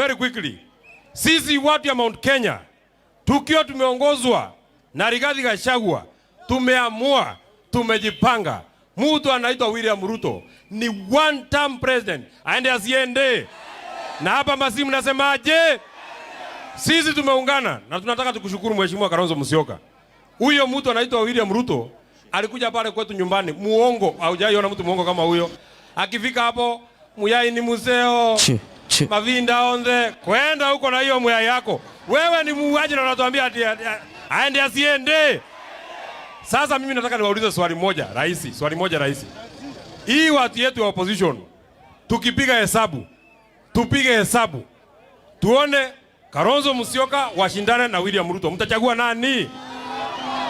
Very quickly. Sisi watu ya Mount Kenya tukiwa tumeongozwa na Rigathi Gachagua tumeamua, tumejipanga. Mtu anaitwa William Ruto ni one term president, aende asiende? Na hapa Masimu nasemaje? Sisi tumeungana na tunataka tukushukuru Mheshimiwa Kalonzo Musyoka. Huyo mtu anaitwa William Ruto alikuja pale kwetu nyumbani, muongo. Haujaiona mtu muongo kama huyo. Akifika hapo, muyai ni museo Che. Mavinda onthe kwenda huko na hiyo muyai yako. Wewe ni muuaji na unatuambia ati aende asiende? Sasa mimi nataka niwaulize swali moja rahisi, swali moja rahisi. Hii watu yetu wa opposition tukipiga hesabu, tupige hesabu tuone Kalonzo Musyoka washindane na William Ruto, mtachagua nani?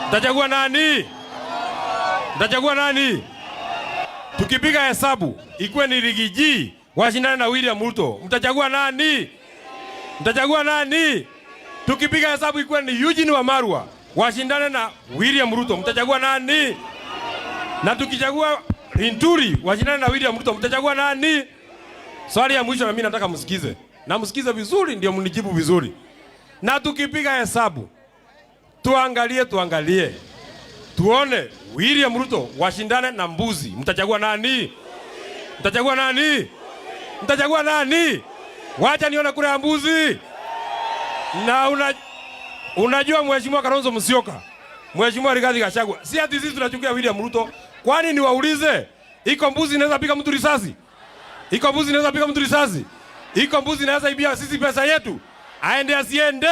Mtachagua nani? Mtachagua nani? Tukipiga hesabu ikuwe ni Riggy G washindane na William Ruto, mtachagua nani? Mtachagua nani? Tukipiga hesabu ikuwe ni Eugene Wamalwa washindane na William Ruto, mtachagua nani? Na tukichagua Linturi washindane na William Ruto, mtachagua nani? Swali ya mwisho na mimi nataka msikize. Na msikize vizuri ndio mnijibu vizuri. Na tukipiga hesabu tuangalie, tuangalie tuone William Ruto washindane na mbuzi, mtachagua nani? Mtachagua nani? Mtachagua nani? Wacha nione kura ya mbuzi. Na unajua Mheshimiwa Kalonzo Musyoka, Mheshimiwa Rigathi Gachagua, si ati sisi tunachukia William Ruto. Kwani niwaulize, iko mbuzi inaweza piga mtu risasi? Iko mbuzi inaweza piga mtu risasi? Iko mbuzi inaweza ibia sisi pesa yetu? Aende asiende?